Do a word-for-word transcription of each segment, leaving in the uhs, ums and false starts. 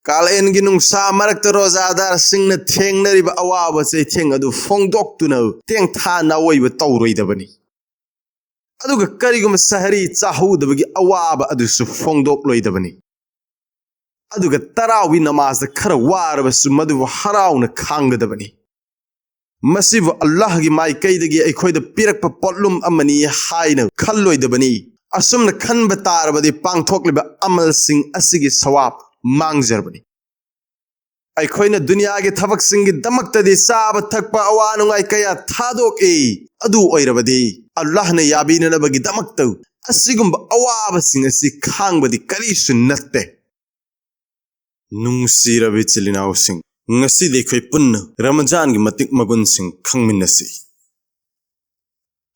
ꯀꯥꯂꯦꯟꯒꯤ ꯅꯨꯡꯁꯥ ꯃꯔꯛꯇ ꯔꯣꯖꯥꯗꯥꯔꯁꯤꯡꯅ ꯊꯦꯡꯅꯔꯤꯕ ꯑꯋꯥꯕ ꯆꯩꯊꯦꯡ ꯑꯗꯨ ꯐꯣꯡꯗꯣꯛꯇꯨꯅ ꯇꯦꯡꯊꯥ ꯅꯥꯑꯣꯏꯕ ꯇꯧꯔꯣꯏꯗꯕꯅꯤ꯫ ꯑꯗꯨꯒ ꯀꯔꯤꯒꯨꯝꯕ ꯁꯍꯔꯤ ꯆꯥꯍꯧꯗꯕꯒꯤ ꯑꯋꯥꯕ ꯑꯗꯨꯁꯨ ꯐꯣꯡꯗꯣꯛꯂꯣꯏꯗꯕꯅꯤ꯫ ꯑꯗꯨꯒ ꯇꯔꯥꯋꯤ ꯅꯃꯥꯖꯗ ꯈꯔ ꯋꯥꯔꯕꯁꯨ ꯃꯗꯨꯕꯨ ꯍꯔꯥꯎꯅ ꯈꯥꯡꯒꯗꯕꯅꯤ꯫ ꯃꯁꯤꯕꯨ ꯑꯜꯂꯥꯍꯒꯤ ꯃꯥꯏꯀꯩꯗꯒꯤ ꯑꯩꯈꯣꯏꯗ ꯄꯤꯔꯛꯄ ꯄꯣꯠꯂꯨꯝ ꯑꯃꯅꯤ ꯍꯥꯏꯅ ꯈꯜꯂꯣꯏꯗꯕꯅꯤ꯫ ꯑꯁꯨꯝꯅ ꯈꯟꯕ ꯇꯥꯔꯕꯗꯤ ꯄꯥꯡꯊꯣꯛꯂꯤꯕ ꯑꯃꯜꯁꯤꯡ ꯑꯁꯤꯒꯤ ꯁꯋꯥꯕ ꯃꯥꯡꯖꯔꯕꯅꯤ꯫ ꯑꯩꯈꯣꯏꯅ ꯗꯨꯅꯤꯌꯥꯒꯤ ꯊꯕꯛꯁꯤꯡꯒꯤꯗꯃꯛꯇꯗꯤ ꯆꯥꯕ ꯊꯛꯄ ꯑꯋꯥ ꯅꯨꯡꯉꯥꯏ ꯀꯌꯥ ꯊꯥꯗꯣꯛꯏ꯫ ꯑꯗꯨ ꯑꯣꯏꯔꯕꯗꯤ ꯑꯜꯂꯥꯍꯅ ꯌꯥꯕꯤꯅꯅꯕꯒꯤꯗꯃꯛꯇ ꯑꯁꯤꯒꯨꯝꯕ ꯑꯋꯥꯕꯁꯤꯡ ꯑꯁꯤ ꯈꯥꯡꯕꯗꯤ ꯀꯔꯤꯁꯨ ꯅꯠꯇꯦ꯫ ꯅꯨꯡꯁꯤꯔꯕ ꯏꯆꯤꯜ ꯏꯅꯥꯎꯁꯤꯡ, ꯉꯁꯤꯗꯤ ꯑꯩꯈꯣꯏ ꯄꯨꯟꯅ ꯔꯃꯖꯥꯟꯒꯤ ꯃꯇꯤꯛ ꯃꯒꯨꯟꯁꯤꯡ ꯈꯪꯃꯤꯟꯅꯁꯤ꯫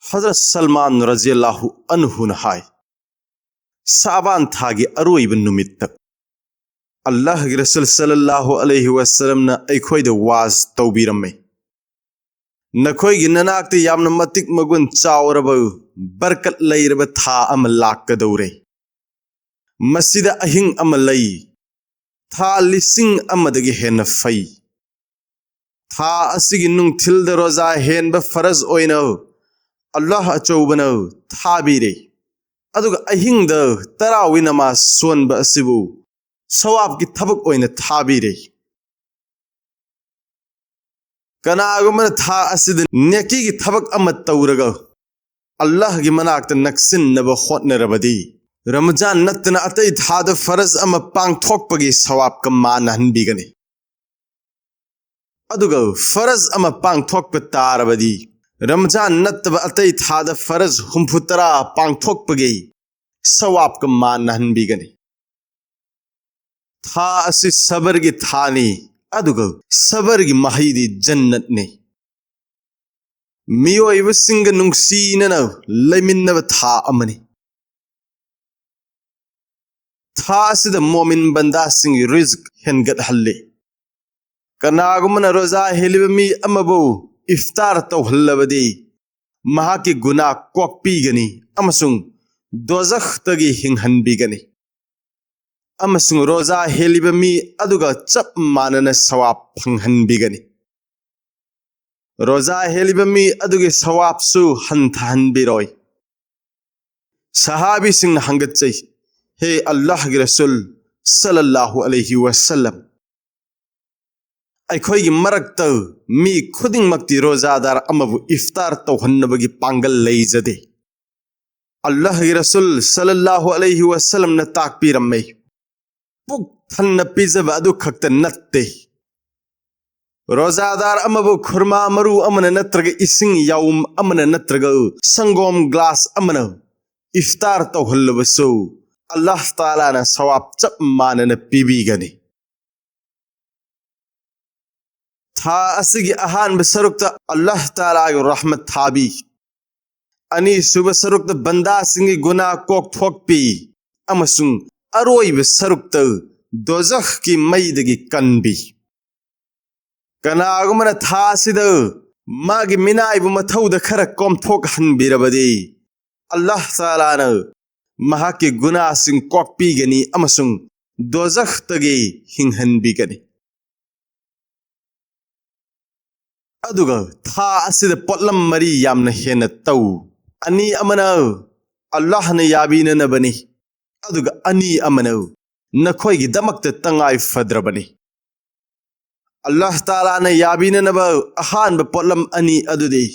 ꯍꯖꯔꯠ ꯁꯜꯃꯥꯟ ꯔꯖꯤꯌꯜꯂꯥꯍꯨ ꯑꯟꯍꯨꯅ ꯍꯥꯏ, ꯁꯥꯕꯥꯟ ꯊꯥꯒꯤ ꯑꯔꯣꯏꯕ ꯅꯨꯃꯤꯠꯇ ꯑꯜꯂꯥꯍꯒꯤ ꯔꯁꯨꯜ ꯁꯜꯂꯜꯂꯥꯍꯨ ꯑꯂꯩꯍꯤ ꯋꯥꯁꯜꯂꯝꯅ ꯑꯩꯈꯣꯏꯗ ꯋꯥꯖ ꯇꯧꯕꯤꯔꯝꯃꯤ꯫ ꯅꯈꯣꯏꯒꯤ ꯅꯅꯥꯛꯇ ꯌꯥꯝꯅ ꯃꯇꯤꯛ ꯃꯒꯨꯟ ꯆꯥꯎꯔꯕ, ꯕꯔꯀꯠ ꯂꯩꯔꯕ ꯊꯥ ꯑꯃ ꯂꯥꯛꯀꯗꯧꯔꯦ꯫ ꯃꯁꯤꯗ ꯑꯍꯤꯡ ꯑꯃ ꯂꯩ, ꯊꯥ ꯂꯤꯁꯤꯡ ꯑꯃꯗꯒꯤ ꯍꯦꯟꯅ ꯐꯩ꯫ ꯊꯥ ꯑꯁꯤꯒꯤ ꯅꯨꯡꯊꯤꯜꯗ ꯔꯣꯖꯥ ꯍꯦꯟꯕ ꯐꯔꯖ ꯑꯣꯏꯅ ꯑꯜꯂꯥꯍ ꯑꯆꯧꯕꯅ ꯊꯥꯕꯤꯔꯦ꯫ ꯑꯗꯨꯒ ꯑꯍꯤꯡꯗ ꯇꯔꯥꯋꯤ ꯅꯃꯥꯖ ꯁꯣꯟꯕ ꯑꯁꯤꯕꯨ ꯁꯋꯥꯕꯀꯤ ꯊꯕꯛ ꯑꯣꯏꯅ ꯊꯥꯕꯤꯔꯦ꯫ ꯀꯅꯥꯒꯨꯝꯕꯅ ꯊꯥ ꯑꯁꯤꯗ ꯅꯦꯀꯤꯒꯤ ꯊꯕꯛ ꯑꯃ ꯇꯧꯔꯒ ꯑꯜꯂꯥꯍꯒꯤ ꯃꯅꯥꯛꯇ ꯅꯛꯁꯤꯟꯅꯕ ꯍꯣꯠꯅꯔꯕꯗꯤ, ꯔꯃꯖꯥꯟ ꯅꯠꯇꯅ ꯑꯇꯩ ꯊꯥꯗ ꯐꯔꯖ ꯑꯃ ꯄꯥꯡꯊꯣꯛꯄꯒꯤ ꯁꯋꯥꯕꯀ ꯃꯥꯟꯅꯍꯟꯕꯤꯒꯅꯤ꯫ ꯑꯗꯨꯒ ꯐꯔꯖ ꯑꯃ ꯄꯥꯡꯊꯣꯛꯄ ꯇꯥꯔꯕꯗꯤ, ꯔꯃꯖꯥꯟ ꯅꯠꯇꯕ ꯑꯇꯩ ꯊꯥꯗ ꯐꯔꯖ ꯍꯨꯝꯐꯨ ꯇꯔꯥ ꯄꯥꯡꯊꯣꯛꯄꯒꯤ ꯁꯋꯥꯕꯀ ꯃꯥꯟꯅꯍꯟꯕꯤꯒꯅꯤ꯫ ꯊꯥ ꯑꯁꯤ ꯁꯕꯔꯒꯤ ꯊꯥꯅꯤ, ꯑꯗꯨꯒ ꯁꯕꯔꯒꯤ ꯃꯍꯩꯗꯤ ꯖꯟꯅꯠꯅꯤ꯫ ꯃꯤꯑꯣꯏꯕꯁꯤꯡꯒ ꯅꯨꯡꯁꯤꯅꯅ ꯂꯩꯃꯤꯟꯅꯕ ꯊꯥ ꯑꯃꯅꯤ꯫ ꯊꯥ ꯑꯁꯤꯗ ꯃꯣꯃꯤꯟ ꯕꯟꯗꯥꯁꯤꯡꯒꯤ ꯔꯤꯖ꯭ꯛ ꯍꯦꯟꯒꯠꯍꯜꯂꯤ꯫ ꯀꯅꯥꯒꯨꯝꯕꯅ ꯔꯣꯖꯥ ꯍꯦꯜꯂꯤꯕ ꯃꯤ ꯑꯃꯕꯨ ꯏꯐꯇꯥꯔ ꯇꯧꯍꯜꯂꯕꯗꯤ, ꯃꯍꯥꯛꯀꯤ ꯒꯨꯅꯥ ꯀꯣꯛꯄꯤꯒꯅꯤ ꯑꯃꯁꯨꯡ ꯗꯣꯖꯈꯇꯒꯤ ꯍꯤꯡꯍꯟꯕꯤꯒꯅꯤ꯫ ꯑꯃꯁꯨꯡ ꯔꯣꯖꯥ ꯍꯦꯜꯂꯤꯕ ꯃꯤ ꯑꯗꯨꯒ ꯆꯞ ꯃꯥꯟꯅꯅ ꯁꯋꯥꯕ ꯐꯪꯍꯟꯕꯤꯒꯅꯤ꯫ ꯔꯣꯖꯥ ꯍꯦꯜꯂꯤꯕ ꯃꯤ ꯑꯗꯨꯒꯤ ꯁꯋꯥꯕꯁꯨ ꯍꯟꯊꯍꯟꯕꯤꯔꯣꯏ꯫ ꯁꯍꯥꯕꯤꯁꯤꯡꯅ ꯍꯪꯒꯠꯆꯩ, "ꯍꯦ ꯑꯜꯂꯥꯍꯒꯤ ꯔꯁꯨꯜ ꯁꯜꯂꯜꯂꯥꯍꯨ ꯑꯂꯩꯍꯤ ꯋꯥꯁꯜꯂꯝ, ꯑꯩꯈꯣꯏꯒꯤ ꯃꯔꯛꯇ ꯃꯤ ꯈꯨꯗꯤꯡꯃꯛꯇꯤ ꯔꯣꯖꯥꯗꯥꯔ ꯑꯃꯕꯨ ꯏꯐꯇꯥꯔ ꯇꯧꯍꯟꯅꯕꯒꯤ ꯄꯥꯡꯒꯜ ꯂꯩꯖꯗꯦ"꯫ ꯑꯜꯂꯥꯍꯒꯤ ꯔꯁꯨꯜ ꯁꯜꯂꯜꯂꯥꯍꯨ ꯑꯂꯩꯍꯤ ꯋꯥꯁꯜꯂꯝꯅ ꯇꯥꯛꯄꯤꯔꯝꯃꯤ, ꯄꯨꯛ ꯊꯟꯅ ꯄꯤꯖꯕ ꯑꯗꯨ ꯈꯛꯇ ꯅꯠꯇꯦ, ꯔꯣꯖꯥꯗꯥꯔ ꯑꯃꯕꯨ ꯈꯨꯔꯃꯥ ꯃꯔꯨ ꯑꯃꯅ ꯅꯠꯇ꯭ꯔꯒ ꯏꯁꯤꯡ ꯌꯥꯎꯝ ꯑꯃꯅ ꯅꯠꯇ꯭ꯔꯒ ꯁꯪꯒꯣꯝ ꯒ꯭ꯂꯥꯁ ꯑꯃꯅ ꯏꯐꯇꯥꯔ ꯇꯧꯍꯜꯂꯕꯁꯨ ꯑꯜꯂꯥꯍ ꯇꯥꯂꯥꯅ ꯁꯋꯥꯕ ꯆꯞ ꯃꯥꯟꯅꯅ ꯄꯤꯕꯤꯒꯅꯤ꯫ ꯊꯥ ꯑꯁꯤꯒꯤ ꯑꯍꯥꯟꯕ ꯁꯔꯨꯛꯇ ꯑꯜꯂꯥꯍ ꯇꯥꯂꯥꯒꯤ ꯔꯍꯃꯠ ꯊꯥꯕꯤ, ꯑꯅꯤꯁꯨꯕ ꯁꯔꯨꯛꯇ ꯕꯟꯗꯥꯁꯤꯡꯒꯤ ꯒꯨꯅꯥ ꯀꯣꯛꯊꯣꯛꯄꯤ, ꯑꯃꯁꯨꯡ ꯑꯔꯣꯏꯕ ꯁꯔꯨꯛꯇ ꯗꯣꯖꯈꯀꯤ ꯃꯩꯗꯒꯤ ꯀꯟꯕꯤ꯫ ꯀꯅꯥꯒꯨꯝꯕꯅ ꯊꯥ ꯑꯁꯤꯗ ꯃꯥꯒꯤ ꯃꯤꯅꯥꯏꯕꯨ ꯃꯊꯧꯗ ꯈꯔ ꯀꯣꯝꯊꯣꯛꯍꯟꯕꯤꯔꯕꯗꯤ, ꯑꯜꯂꯥꯍ ꯇꯥꯂꯥꯅ ꯃꯍꯥꯛꯀꯤ ꯒꯨꯅꯥꯁꯤꯡ ꯀꯣꯛꯄꯤꯒꯅꯤ ꯑꯃꯁꯨꯡ ꯗꯣꯖꯈꯇꯒꯤ ꯍꯤꯡꯍꯟꯕꯤꯒꯅꯤ꯫ ꯑꯗꯨꯒ ꯊꯥ ꯑꯁꯤꯗ ꯄꯣꯠꯂꯝ ꯃꯔꯤ ꯌꯥꯝꯅ ꯍꯦꯟꯅ ꯇꯧ꯫ ꯑꯅꯤ ꯑꯃꯅ ꯑꯜꯂꯥꯍꯅ ꯌꯥꯕꯤꯅꯅꯕꯅꯤ, ꯑꯗꯨꯒ ꯑꯅꯤ ꯑꯃꯅ ꯅꯈꯣꯏꯒꯤꯗꯃꯛꯇ ꯇꯉꯥꯏ ꯐꯗ꯭ꯔꯕꯅꯤ꯫ ꯑꯜꯂꯥꯍ ꯇꯥꯂꯥꯅ ꯌꯥꯕꯤꯅꯅꯕ ꯑꯍꯥꯟꯕ ꯄꯣꯠꯂꯝ ꯑꯅꯤ ꯑꯗꯨꯗꯤ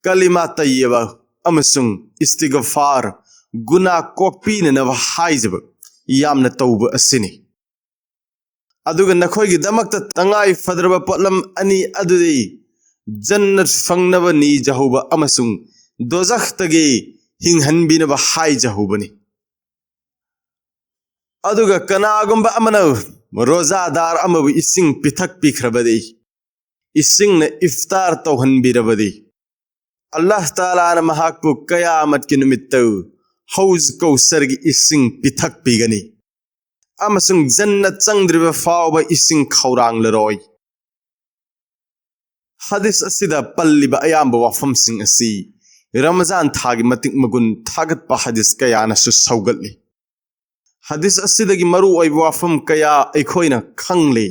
ꯀꯂꯤꯃꯥ ꯇꯩꯌꯕ ꯑꯃꯁꯨꯡ ꯏꯁꯇꯤꯒꯐꯥꯔ, ꯒꯨꯅꯥ ꯀꯣꯛꯄꯤꯅꯅꯕ ꯍꯥꯏꯖꯕ, ꯌꯥꯝꯅ ꯇꯧꯕ ꯑꯁꯤꯅꯤ꯫ ꯑꯗꯨꯒ ꯅꯈꯣꯏꯒꯤꯗꯃꯛꯇ ꯇꯉꯥꯏ ꯐꯗ꯭ꯔꯕ ꯄꯣꯠꯂꯝ ꯑꯅꯤ ꯑꯗꯨꯗꯤ ꯖꯟꯅꯠ ꯐꯪꯅꯕ ꯅꯤꯖꯍꯧꯕ ꯑꯃꯁꯨꯡ ꯗꯣꯖꯈꯇꯒꯤ ꯍꯤꯡꯍꯟꯕꯤꯅꯕ ꯍꯥꯏꯖꯍꯧꯕꯅꯤ꯫ ꯑꯗꯨꯒ ꯀꯅꯥꯒꯨꯝꯕ ꯑꯃꯅ ꯔꯣꯖꯥꯗꯥꯔ ꯑꯃꯕꯨ ꯏꯁꯤꯡ ꯄꯤꯊꯛꯄꯤꯈ꯭ꯔꯕꯗꯤ, ꯏꯁꯤꯡꯅ ꯏꯐꯇꯥꯔ ꯇꯧꯍꯟꯕꯤꯔꯕꯗꯤ, ꯑꯜꯂꯥꯍ ꯇꯥꯂꯥꯅ ꯃꯍꯥꯛꯄꯨ ꯀꯌꯥꯃꯠꯀꯤ ꯅꯨꯃꯤꯠꯇ ꯍꯧꯖ ꯀꯧꯁꯔꯒꯤ ꯏꯁꯤꯡ ꯄꯤꯊꯛꯄꯤꯒꯅꯤ ꯑꯃꯁꯨꯡ ꯖꯟꯅꯠ ꯆꯪꯗ꯭ꯔꯤꯕ ꯐꯥꯎꯕ ꯏꯁꯤꯡ ꯈꯧꯔꯥꯡꯂꯔꯣꯏ꯫ ꯍꯗꯤꯁ ꯑꯁꯤꯗ ꯄꯜꯂꯤꯕ ꯑꯌꯥꯝꯕ ꯋꯥꯐꯝꯁꯤꯡ ꯑꯁꯤ ꯔꯃꯖꯥꯟ ꯊꯥꯒꯤ ꯃꯇꯤꯛ ꯃꯒꯨꯟ ꯊꯥꯒꯠꯄ ꯍꯗꯤꯁ ꯀꯌꯥꯅꯁꯨ ꯁꯧꯒꯠꯂꯤ꯫ ꯍꯗꯤꯁ ꯑꯁꯤꯗꯒꯤ ꯃꯔꯨ ꯑꯣꯏꯕ ꯋꯥꯐꯝ ꯀꯌꯥ ꯑꯩꯈꯣꯏꯅ ꯈꯪꯂꯤ꯫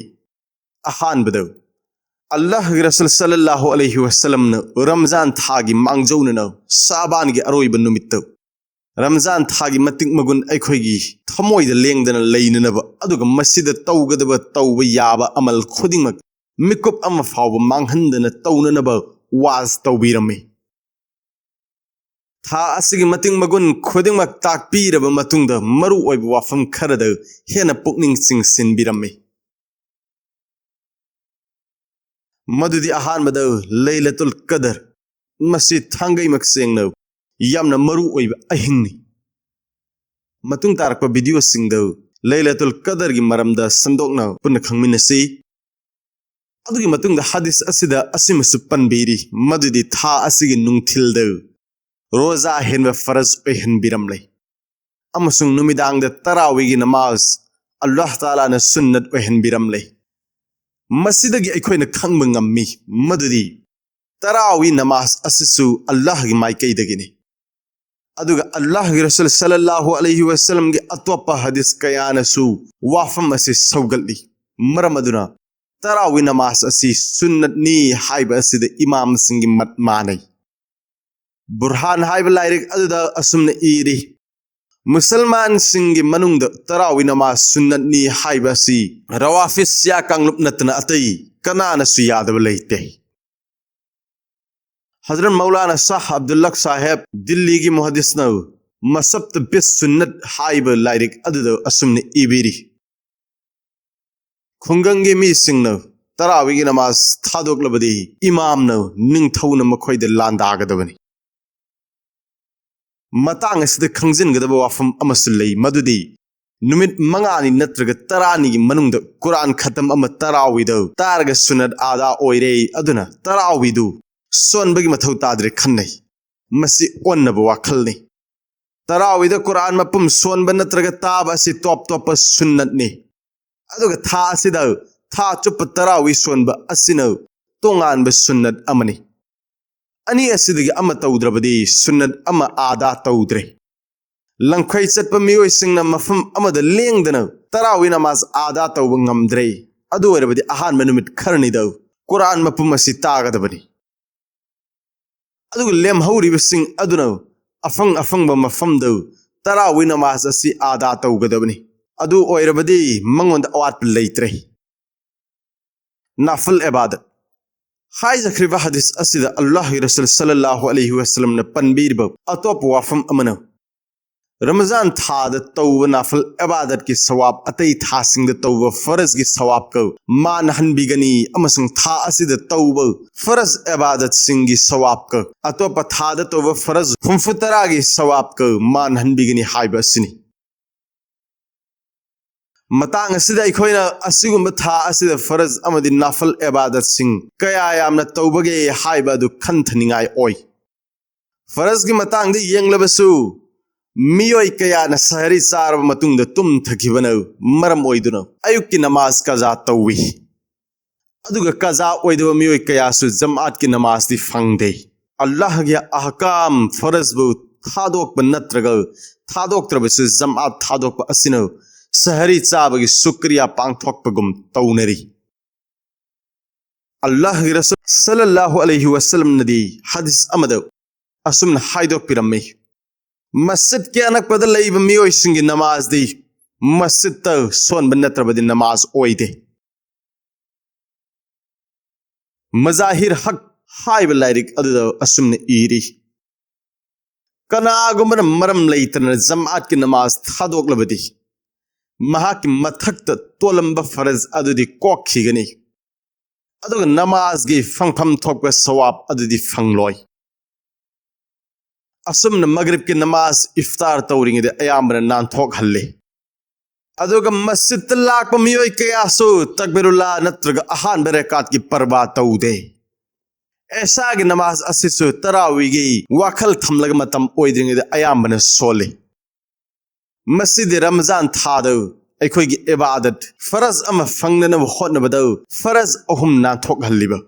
ꯑꯍꯥꯟꯕꯗ, ꯑꯜꯂꯥꯍꯒꯤ ꯔꯁꯨꯜ ꯁꯜꯂꯜꯂꯥꯍꯨ ꯑꯂꯩꯍꯤ ꯋꯁꯜꯂꯝꯅ ꯔꯝꯖꯥꯟ ꯊꯥꯒꯤ ꯃꯥꯡꯖꯧꯅꯅ ꯁꯥꯕꯥꯟꯒꯤ ꯑꯔꯣꯏꯕ ꯅꯨꯃꯤꯠꯇ ꯔꯝꯖꯥꯟ ꯊꯥꯒꯤ ꯃꯇꯤꯛ ꯃꯒꯨꯟ ꯑꯩꯈꯣꯏꯒꯤ ꯊꯃꯣꯏꯗ ꯂꯦꯡꯗꯅ ꯂꯩꯅꯅꯕ, ꯑꯗꯨꯒ ꯃꯁꯤꯗ ꯇꯧꯒꯗꯕ, ꯇꯧꯕ ꯌꯥꯕ ꯑꯃꯜ ꯈꯨꯗꯤꯡꯃꯛ ꯃꯤꯀꯨꯞ ꯑꯃ ꯐꯥꯎꯕ ꯃꯥꯡꯍꯟꯗꯅ ꯇꯧꯅꯅꯕ ꯋꯥꯖ ꯇꯧꯕꯤꯔꯝꯃꯤ꯫ ꯊꯥ ꯑꯁꯤꯒꯤ ꯃꯇꯤꯛ ꯃꯒꯨꯟ ꯈꯨꯗꯤꯡꯃꯛ ꯇꯥꯛꯄꯤꯔꯕ ꯃꯇꯨꯡꯗ, ꯃꯔꯨ ꯑꯣꯏꯕ ꯋꯥꯐꯝ ꯈꯔꯗ ꯍꯦꯟꯅ ꯄꯨꯛꯅꯤꯡ ꯆꯤꯡꯁꯤꯟꯕꯤꯔꯝꯃꯤ꯫ ꯃꯗꯨꯗꯤ ꯑꯍꯥꯟꯕꯗ, ꯂꯩꯂꯇꯨꯜ ꯀꯗꯔ, ꯃꯁꯤ ꯊꯥꯡꯒꯩꯃꯛ ꯁꯦꯡꯅ ꯌꯥꯝꯅ ꯃꯔꯨ ꯑꯣꯏꯕ ꯑꯍꯤꯡꯅꯤ꯫ ꯃꯇꯨꯡ ꯇꯥꯔꯛꯄ ꯚꯤꯗꯤꯑꯣꯁꯤꯡꯗ ꯂꯩꯂꯇꯨꯜ ꯀꯗꯔꯒꯤ ꯃꯔꯝꯗ ꯁꯟꯗꯣꯛꯅ ꯄꯨꯟꯅ ꯈꯪꯃꯤꯟꯅꯁꯤ꯫ ꯑꯗꯨꯒꯤ ꯃꯇꯨꯡꯗ ꯍꯗꯤꯁ ꯑꯁꯤꯗ ꯑꯁꯤꯃꯁꯨ ꯄꯟꯕꯤꯔꯤ, ꯃꯗꯨꯗꯤ ꯊꯥ ꯑꯁꯤꯒꯤ ꯅꯨꯡꯊꯤꯜꯗ ꯔꯣꯖꯥ ꯍꯦꯟꯕ ꯐꯔꯖ ꯑꯣꯏꯍꯟꯕꯤꯔꯝꯂꯦ, ꯑꯃꯁꯨꯡ ꯅꯨꯃꯤꯗꯥꯡꯗ ꯇꯔꯥꯋꯤꯒꯤ ꯅꯃꯥꯖ ꯑꯜꯂꯥꯍ ꯇꯥꯂꯥꯅ ꯁꯨꯟꯅꯠ ꯑꯣꯏꯍꯟꯕꯤꯔꯝꯂꯦ꯫ ꯃꯁꯤꯗꯒꯤ ꯑꯩꯈꯣꯏꯅ ꯈꯪꯕ ꯉꯝꯃꯤ ꯃꯗꯨꯗꯤ ꯇꯔꯥꯋꯤ ꯅꯃꯥꯖ ꯑꯁꯤꯁꯨ ꯑꯜꯂꯥꯍꯒꯤ ꯃꯥꯏꯀꯩꯗꯒꯤꯅꯤ꯫ ꯑꯗꯨꯒ ꯑꯜꯂꯥꯍꯒꯤ ꯔꯁꯨꯜ ꯁꯜꯂꯜꯂꯥꯍꯨ ꯑꯂꯩꯍꯤ ꯋꯁꯜꯂꯝꯒꯤ ꯑꯇꯣꯞꯄ ꯍꯗꯤꯁ ꯀꯌꯥꯅꯁꯨ ꯋꯥꯐꯝ ꯑꯁꯤ ꯁꯧꯒꯠꯂꯤ꯫ ꯃꯔꯝ ꯑꯗꯨꯅ ꯇꯔꯥꯋꯤ ꯅꯃꯥꯖ ꯑꯁꯤ ꯁꯨꯟꯅꯠꯅꯤ ꯍꯥꯏꯕ ꯑꯁꯤꯗ ꯏꯃꯥꯝꯁꯤꯡꯒꯤ ꯃꯠ ꯃꯥꯟꯅꯩ꯫ ꯕꯨꯔꯍꯥꯟ ꯍꯥꯏꯕ ꯂꯥꯏꯔꯤꯛ ꯑꯗꯨꯗ ꯑꯁꯨꯝꯅ ꯏꯔꯤ, ꯃꯨꯁꯜꯃꯥꯟꯁꯤꯡꯒꯤ ꯃꯅꯨꯡꯗ ꯇꯔꯥꯋꯤ ꯅꯃꯥꯖ ꯁꯨꯟꯅꯠꯅꯤ ꯍꯥꯏꯕ ꯑꯁꯤ ꯔꯋꯥꯐꯤꯁ ꯁꯤꯌꯥ ꯀꯥꯡꯂꯨꯞ ꯅꯠꯇꯅ ꯑꯇꯩ ꯀꯅꯥꯅꯁꯨ ꯌꯥꯗꯕ ꯂꯩꯇꯦ꯫ ꯍꯖꯔꯠ ꯃꯧꯂꯥꯅꯥ ꯁꯥꯍ ꯑꯕꯗꯨꯜꯂꯛ ꯁꯥꯍꯦꯕ ꯗꯤꯜꯂꯤꯒꯤ ꯃꯨꯍꯗꯤꯁꯅ ꯃꯁꯕꯇ ꯕꯤꯁ ꯁꯨꯟꯅꯠ ꯍꯥꯏꯕ ꯂꯥꯏꯔꯤꯛ ꯑꯗꯨꯗ ꯑꯁꯨꯝꯅ ꯏꯕꯤꯔꯤ, ꯈꯨꯡꯒꯪꯒꯤ ꯃꯤꯁꯤꯡꯅ ꯇꯔꯥꯋꯤꯒꯤ ꯅꯃꯥꯖ ꯊꯥꯗꯣꯛꯂꯕꯗꯤ ꯏꯃꯥꯝꯅ ꯅꯤꯡꯊꯧꯅ ꯃꯈꯣꯏꯗ ꯂꯥꯟꯗꯥꯒꯗꯕꯅꯤ꯫ ꯃꯇꯥꯡ ꯑꯁꯤꯗ ꯈꯪꯖꯤꯟꯒꯗꯕ ꯋꯥꯐꯝ ꯑꯃꯁꯨ ꯂꯩ, ꯃꯗꯨꯗꯤ ꯅꯨꯃꯤꯠ ꯃꯉꯥꯅꯤ ꯅꯠꯇ꯭ꯔꯒ ꯇꯔꯥꯅꯤꯒꯤ ꯃꯅꯨꯡꯗ ꯀꯨꯔꯥꯟ ꯈꯇꯝ ꯑꯃ ꯇꯔꯥꯋꯤꯗ ꯇꯥꯔꯒ ꯁꯨꯅꯠ ꯑꯥꯗꯥ ꯑꯣꯏꯔꯦ, ꯑꯗꯨꯅ ꯇꯔꯥꯋꯤꯗꯨ ꯁꯣꯟꯕꯒꯤ ꯃꯊꯧ ꯇꯥꯗ꯭ꯔꯦ ꯈꯟꯅꯩ꯫ ꯃꯁꯤ ꯑꯣꯟꯅꯕ ꯋꯥꯈꯜꯅꯤ꯫ ꯇꯔꯥꯋꯤꯗ ꯀꯨꯔꯥꯟ ꯃꯄꯨꯝ ꯁꯣꯟꯕ ꯅꯠꯇ꯭ꯔꯒ ꯇꯥꯕ ꯑꯁꯤ ꯇꯣꯞ ꯇꯣꯞꯄ ꯁꯨꯟꯅꯠꯅꯤ꯫ ꯑꯗꯨꯒ ꯊꯥ ꯑꯁꯤꯗ ꯊꯥ ꯆꯨꯞꯄ ꯇꯔꯥꯋꯤ ꯁꯣꯟꯕ ꯑꯁꯤꯅ ꯇꯣꯉꯥꯟꯕ ꯁꯨꯟꯅꯠ ꯑꯃꯅꯤ꯫ ꯑꯅꯤ ꯑꯁꯤꯗꯒꯤ ꯑꯃ ꯇꯧꯗ꯭ꯔꯕꯗꯤ ꯁꯨꯟꯅꯠ ꯑꯃ ꯑꯥꯗꯥ ꯇꯧꯗ꯭ꯔꯦ꯫ ꯂꯝꯈꯩ ꯆꯠꯄ ꯃꯤꯑꯣꯏꯁꯤꯡꯅ ꯃꯐꯝ ꯑꯃꯗ ꯂꯦꯡꯗꯅ ꯇꯔꯥꯋꯤ ꯅꯃꯥꯖ ꯑꯗꯥ ꯇꯧꯕ ꯉꯝꯗ꯭ꯔꯦ꯫ ꯑꯗꯨ ꯑꯣꯏꯔꯕꯗꯤ ꯑꯍꯥꯟꯕ ꯅꯨꯃꯤꯠ ꯈꯔꯅꯤꯗ ꯀꯨꯔꯥꯟ ꯃꯄꯨꯝ ꯑꯁꯤ ꯇꯥꯒꯗꯕꯅꯤ꯫ ꯑꯗꯨꯒ ꯂꯦꯝꯍꯧꯔꯤꯕꯁꯤꯡ ꯑꯗꯨꯅ ꯑꯐꯪ ꯑꯐꯪꯕ ꯃꯐꯝꯗ ꯇꯔꯥꯋꯤ ꯅꯃꯥꯖ ꯑꯁꯤ ꯑꯗꯥ ꯇꯧꯒꯗꯕꯅꯤ꯫ ꯑꯗꯨ ꯑꯣꯏꯔꯕꯗꯤ ꯃꯉꯣꯟꯗ ꯑꯋꯥꯠꯄ ꯂꯩꯇ꯭ꯔꯦ꯫ ꯅꯥꯐꯜ ꯏꯕꯥꯗꯠ꯫ ꯍꯥꯏꯖꯈ꯭ꯔꯤꯕ ꯍꯗꯤꯁ ꯑꯁꯤꯗ ꯑꯜꯂꯥꯍꯒꯤ ꯔꯁꯨꯜ ꯁꯜꯂꯜꯂꯥꯍꯨ ꯑꯂꯩꯍꯤ ꯋꯁꯜꯂꯝꯅ ꯄꯟꯕꯤꯔꯤꯕ ꯑꯇꯣꯞꯄ ꯋꯥꯐꯝ ꯑꯃꯅ, ꯔꯃꯖꯥꯟ ꯊꯥꯗ ꯇꯧꯕ ꯅꯥꯐꯜ ꯏꯕꯥꯗꯠꯀꯤ ꯁꯋꯥꯕ ꯑꯇꯩ ꯊꯥꯁꯤꯡꯗ ꯇꯧꯕ ꯐꯔꯖꯒꯤ ꯁꯋꯥꯕꯀ ꯃꯥꯟꯅꯍꯟꯕꯤꯒꯅꯤ, ꯑꯃꯁꯨꯡ ꯊꯥ ꯑꯁꯤꯗ ꯇꯧꯕ ꯐꯔꯖ ꯏꯕꯥꯗꯠꯁꯤꯡꯒꯤ ꯁꯋꯥꯕꯀ ꯑꯇꯣꯞꯄ ꯊꯥꯗ ꯇꯧꯕ ꯐꯔꯖ ꯍꯨꯝꯐꯨ ꯇꯔꯥꯒꯤ ꯁꯋꯥꯕꯀ ꯃꯥꯟꯅꯍꯟꯕꯤꯒꯅꯤ ꯍꯥꯏꯕ ꯑꯁꯤꯅꯤ꯫ ꯃꯇꯥꯡ ꯑꯁꯤꯗ ꯑꯩꯈꯣꯏꯅ ꯑꯁꯤꯒꯨꯝꯕ ꯊꯥ ꯑꯁꯤꯗ ꯐꯔꯖ ꯑꯃꯗꯤ ꯅꯥꯐꯜ ꯏꯕꯥꯗꯠꯁꯤꯡ ꯀꯌꯥ ꯌꯥꯝꯅ ꯇꯧꯕꯒꯦ ꯍꯥꯏꯕ ꯑꯗꯨ ꯈꯟꯊꯅꯤꯡꯉꯥꯏ ꯑꯣꯏ꯫ ꯐꯔꯖꯒꯤ ꯃꯇꯥꯡꯗ ꯌꯦꯡꯂꯕꯁꯨ, ꯃꯤꯑꯣꯏ ꯀꯌꯥꯅ ꯁꯍꯔꯤ ꯆꯥꯔꯕ ꯃꯇꯨꯡꯗ ꯇꯨꯝꯊꯈꯤꯕꯅ ꯃꯔꯝ ꯑꯣꯏꯗꯨꯅ ꯑꯌꯨꯛꯀꯤ ꯅꯃꯥꯖ ꯀꯖꯥ ꯇꯧꯏ꯫ ꯑꯗꯨꯒ ꯀꯖꯥ ꯑꯣꯏꯗꯕ ꯃꯤꯑꯣꯏ ꯀꯌꯥꯁꯨ ꯖꯃꯥꯠꯀꯤ ꯅꯃꯥꯖꯗꯤ ꯐꯪꯗꯦ꯫ ꯑꯜꯂꯥꯍꯒꯤ ꯑꯍꯀꯥꯝ ꯐꯔꯖꯕꯨ ꯊꯥꯗꯣꯛꯄ ꯅꯠꯇ꯭ꯔꯒ ꯊꯥꯗꯣꯛꯇ꯭ꯔꯕꯁꯨ ꯖꯃꯥꯠ ꯊꯥꯗꯣꯛꯄ ꯑꯁꯤꯅ ꯁꯍꯔꯤ ꯆꯥꯕꯒꯤ ꯁꯨꯀ꯭ꯔꯤꯌꯥ ꯄꯥꯡꯊꯣꯛꯄꯒꯨꯝ ꯇꯧꯅꯔꯤ꯫ ꯑꯜꯂꯥꯍꯒꯤ ꯔꯁꯨꯜ ꯁꯜꯂꯜꯂꯥꯍꯨ ꯑꯂꯩꯍꯤ ꯋꯁꯜꯂꯝꯅꯗꯤ ꯍꯗꯤꯁ ꯑꯃꯗ ꯑꯁꯨꯝꯅ ꯍꯥꯏꯗꯣꯛꯄꯤꯔꯝꯃꯤ, "ꯃꯁꯖꯤꯗꯀꯤ ꯑꯅꯛꯄꯗ ꯂꯩꯕ ꯃꯤꯑꯣꯏꯁꯤꯡꯒꯤ ꯅꯃꯥꯖꯗꯤ ꯃꯁꯖꯤꯗꯇ ꯁꯣꯟꯕ ꯅꯠꯇ꯭ꯔꯕꯗꯤ ꯅꯃꯥꯖ ꯑꯣꯏꯗꯦ"꯫ ꯃꯖꯥꯍꯤꯔ ꯍꯛ ꯍꯥꯏꯕ ꯂꯥꯏꯔꯤꯛ ꯑꯗꯨꯗ ꯑꯁꯨꯝꯅ ꯏꯔꯤ, "ꯀꯅꯥꯒꯨꯝꯕꯅ ꯃꯔꯝ ꯂꯩꯇꯅ ꯖꯃꯥꯠꯀꯤ ꯅꯃꯥꯖ ꯊꯥꯗꯣꯛꯂꯕꯗꯤ, ꯃꯍꯥꯛꯀꯤ ꯃꯊꯛꯇ ꯇꯣꯜꯂꯝꯕ ꯐꯔꯖ ꯑꯗꯨꯗꯤ ꯀꯣꯛꯈꯤꯒꯅꯤ, ꯑꯗꯨꯒ ꯅꯃꯥꯖꯒꯤ ꯐꯪꯐꯝ ꯊꯣꯛꯄ ꯁꯋꯥꯕ ꯑꯗꯨꯗꯤ ꯐꯪꯂꯣꯏ"꯫ ꯑꯁꯨꯝꯅ ꯃꯒ꯭ꯔꯤꯕꯀꯤ ꯅꯃꯥꯖ ꯏꯐꯇꯥꯔ ꯇꯧꯔꯤꯉꯩꯗ ꯑꯌꯥꯝꯕꯅ ꯅꯥꯟꯊꯣꯛꯍꯜꯂꯤ꯫ ꯑꯗꯨꯒ ꯃꯁꯖꯤꯗꯇ ꯂꯥꯛꯄ ꯃꯤꯑꯣꯏ ꯀꯌꯥꯁꯨ ꯇꯛꯕꯤꯔꯨꯜꯂꯥ ꯅꯠꯇ꯭ꯔꯒ ꯑꯍꯥꯟꯕ ꯔꯦꯀꯥꯠꯀꯤ ꯄꯔꯋꯥ ꯇꯧꯗꯦ꯫ ꯑꯦꯁꯥꯒꯤ ꯅꯃꯥꯖ ꯑꯁꯤꯁꯨ ꯇꯔꯥꯋꯤꯒꯤ ꯋꯥꯈꯜ ꯊꯝꯂꯒ ꯃꯇꯝ ꯑꯣꯏꯗ꯭ꯔꯤꯉꯩꯗ ꯑꯌꯥꯝꯕꯅ ꯁꯣꯜꯂꯤ꯫ ꯃꯁꯤꯗꯤ ꯔꯃꯖꯥꯟ ꯊꯥꯗ ꯑꯩꯈꯣꯏꯒꯤ ꯏꯕꯥꯗꯠ ꯐꯔꯖ ꯑꯃ ꯐꯪꯅꯅꯕ ꯍꯣꯠꯅꯕꯗ ꯐꯔꯖ ꯑꯍꯨꯝ ꯅꯥꯟꯊꯣꯛꯍꯜꯂꯤꯕ꯫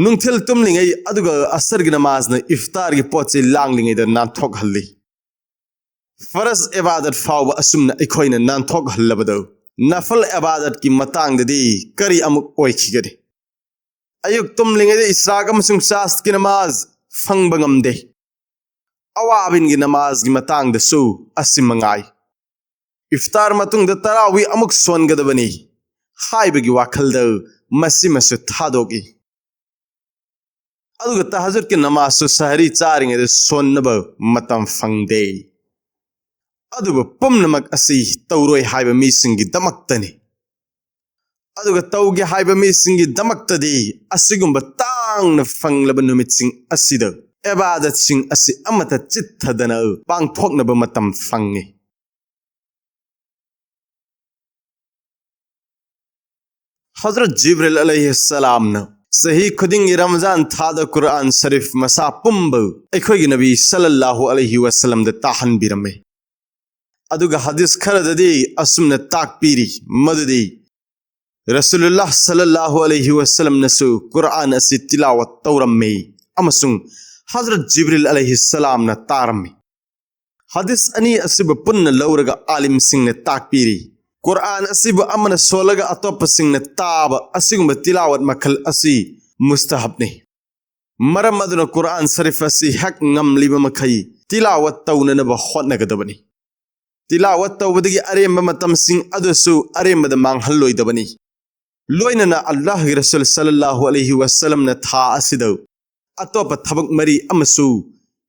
ꯅꯨꯡꯊꯤꯜ ꯇꯨꯝꯂꯤꯉꯩ ꯑꯗꯨꯒ ꯑꯁꯔꯒꯤ ꯅꯃꯥꯖꯅ ꯏꯐꯇꯥꯔꯒꯤ ꯄꯣꯠ ꯆꯩ ꯂꯥꯡꯂꯤꯉꯩꯗ ꯅꯥꯟꯊꯣꯛꯍꯜꯂꯤ꯫ ꯐꯔꯖ ꯏꯕꯥꯗꯠ ꯐꯥꯎꯕ ꯑꯁꯨꯝꯅ ꯑꯩꯈꯣꯏꯅ ꯅꯥꯟꯊꯣꯛꯍꯜꯂꯕꯗꯨ, ꯅꯐꯜ ꯏꯕꯥꯗꯠꯀꯤ ꯃꯇꯥꯡꯗꯗꯤ ꯀꯔꯤ ꯑꯃꯨꯛ ꯑꯣꯏꯈꯤꯒꯅꯤ? ꯑꯌꯨꯛ ꯇꯨꯝꯂꯤꯉꯩꯗ ꯏꯁ꯭ꯔꯥꯛ ꯑꯃꯁꯨꯡ ꯆꯥꯁꯀꯤ ꯅꯃꯥꯖ ꯐꯪꯕ ꯉꯝꯗꯦ꯫ ꯑꯋꯥꯕꯤꯟꯒꯤ ꯅꯃꯥꯖꯒꯤ ꯃꯇꯥꯡꯗꯁꯨ ꯑꯁꯤ ꯃꯉꯥꯏ꯫ ꯏꯐꯇꯥꯔ ꯃꯇꯨꯡꯗ ꯇꯔꯥꯋꯤ ꯑꯃꯨꯛ ꯁꯣꯟꯒꯗꯕꯅꯤ ꯍꯥꯏꯕꯒꯤ ꯋꯥꯈꯜꯗ ꯃꯁꯤꯃꯁꯨ ꯊꯥꯗꯣꯛꯏ꯫ ꯑꯗꯨꯒ ꯇꯍꯖꯨꯗꯀꯤ ꯅꯃꯥꯖꯁꯨ ꯁꯍꯔꯤ ꯆꯥꯔꯤꯉꯩꯗ ꯁꯣꯟꯅꯕ ꯃꯇꯝ ꯐꯪꯗꯦ꯫ ꯑꯗꯨꯕꯨ ꯄꯨꯝꯅꯃꯛ ꯑꯁꯤ ꯇꯧꯔꯣꯏ ꯍꯥꯏꯕ ꯃꯤꯁꯤꯡꯒꯤꯗꯃꯛꯇꯅꯤ꯫ ꯑꯗꯨꯒ ꯇꯧꯒꯦ ꯍꯥꯏꯕ ꯃꯤꯁꯤꯡꯒꯤꯗꯃꯛꯇꯗꯤ ꯑꯁꯤꯒꯨꯝꯕ ꯇꯥꯡꯅ ꯐꯪꯂꯕ ꯅꯨꯃꯤꯠꯁꯤꯡ ꯑꯁꯤꯗ ꯏꯕꯥꯗꯠꯁꯤꯡ ꯑꯁꯤ ꯑꯃꯠꯇ ꯆꯤꯠꯊꯗꯅ ꯄꯥꯡꯊꯣꯛꯅꯕ ꯃꯇꯝ ꯐꯪꯉꯤ꯫ ꯍꯖꯔꯠ ꯖꯤꯕ꯭ꯔꯤꯜ ꯑꯂꯩꯍꯤꯁꯁꯂꯥꯝꯅ ꯆꯍꯤ ꯈꯨꯗꯤꯡꯒꯤ ꯔꯃꯖꯥꯟ ꯊꯥꯗ ꯀꯨꯔꯑꯥꯟ ꯁꯔꯤꯐ ꯃꯁꯥ ꯄꯨꯝꯕ ꯑꯩꯈꯣꯏꯒꯤ ꯅꯕꯤ ꯁꯜꯂꯜꯂꯥꯍꯨ ꯑꯂꯩꯍꯤ ꯋꯁꯜꯂꯝꯗ ꯇꯥꯍꯟꯕꯤꯔꯝꯃꯤ꯫ ꯑꯗꯨꯒ ꯍꯗꯤꯁ ꯈꯔꯗꯗꯤ ꯑꯁꯨꯝꯅ ꯇꯥꯛꯄꯤꯔꯤ ꯃꯗꯨꯗꯤ ꯔꯁꯨꯂꯨꯜꯂꯥꯍ ꯁꯜꯂꯜꯂꯥꯍꯨ ꯑꯂꯩꯍꯤ ꯋꯁꯜꯂꯝꯅꯁꯨ ꯀꯨꯔꯑꯥꯟ ꯑꯁꯤ ꯇꯤꯂꯥꯋꯠ ꯇꯧꯔꯝꯃꯤ ꯑꯃꯁꯨꯡ ꯍꯖꯔꯠ ꯖꯤꯕ꯭ꯔꯤꯜ ꯑꯂꯩꯍꯤꯁꯁꯂꯥꯝꯅ ꯇꯥꯔꯝꯃꯤ꯫ ꯍꯗꯤꯁ ꯑꯅꯤ ꯑꯁꯤꯕꯨ ꯄꯨꯟꯅ ꯂꯧꯔꯒ ꯑꯥꯂꯤꯝꯁꯤꯡꯅ ꯇꯥꯛꯄꯤꯔꯤ, ꯀꯨꯔꯑꯥꯟ ꯑꯁꯤꯕꯨ ꯑꯃꯅ ꯁꯣꯜꯂꯒ ꯑꯇꯣꯞꯄꯁꯤꯡꯅ ꯇꯥꯕ ꯑꯁꯤꯒꯨꯝꯕ ꯇꯤꯂꯥꯋꯠ ꯃꯈꯜ ꯑꯁꯤ ꯃꯨꯁꯇꯍꯕꯅꯤ꯫ ꯃꯔꯝ ꯑꯗꯨꯅ ꯀꯨꯔꯑꯥꯟ ꯁꯔꯤꯐ ꯑꯁꯤ ꯍꯦꯛ ꯉꯝꯂꯤꯕ ꯃꯈꯩ ꯇꯤꯂꯥꯋꯠ ꯇꯧꯅꯅꯕ ꯍꯣꯠꯅꯒꯗꯕꯅꯤ꯫ ꯇꯤꯂꯥꯋꯠ ꯇꯧꯕꯗꯒꯤ ꯑꯔꯦꯝꯕ ꯃꯇꯝꯁꯤꯡ ꯑꯗꯨꯁꯨ ꯑꯔꯦꯝꯕꯗ ꯃꯥꯡꯍꯜꯂꯣꯏꯗꯕꯅꯤ꯫ ꯂꯣꯏꯅꯅ ꯑꯜꯂꯥꯍꯒꯤ ꯔꯁꯨꯜ ꯁꯜꯂꯜꯂꯥꯍꯨ ꯑꯂꯩꯍꯤ ꯋꯁꯜꯂꯝꯅ ꯊꯥ ꯑꯁꯤꯗ ꯑꯇꯣꯞꯄ ꯊꯕꯛ ꯃꯔꯤ ꯑꯃꯁꯨ